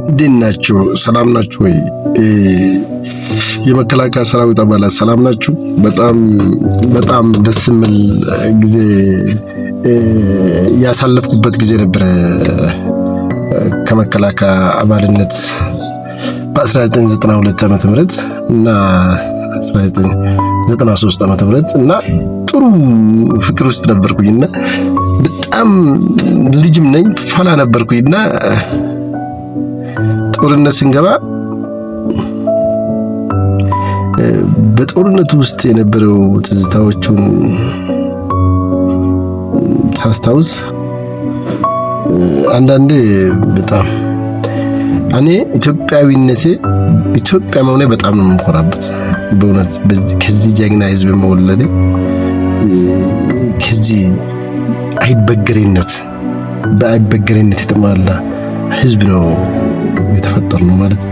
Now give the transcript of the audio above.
እንዴት ናችሁ? ሰላም ናችሁ ወይ? የመከላከያ ሰራዊት አባላት ሰላም ናችሁ? በጣም በጣም ደስ የሚል ጊዜ ያሳለፍኩበት ጊዜ ነበረ። ከመከላከያ አባልነት በ1992 ዓመተ ምህረት እና 1993 ዓመተ ምህረት እና ጥሩ ፍቅር ውስጥ ነበርኩኝና በጣም ልጅም ነኝ፣ ፈላ ነበርኩኝና ጦርነት ስንገባ በጦርነቱ ውስጥ የነበረው ትዝታዎቹን ሳስታውስ አንዳንዴ በጣም እኔ ኢትዮጵያዊነቴ፣ ኢትዮጵያ መሆኔ በጣም ነው የምኮራበት። በእውነት ከዚህ ጀግና ህዝብ መወለዴ፣ ከዚህ አይበገሬነት በአይበገሬነት የተሞላ ህዝብ ነው የተፈጠርነው ማለት።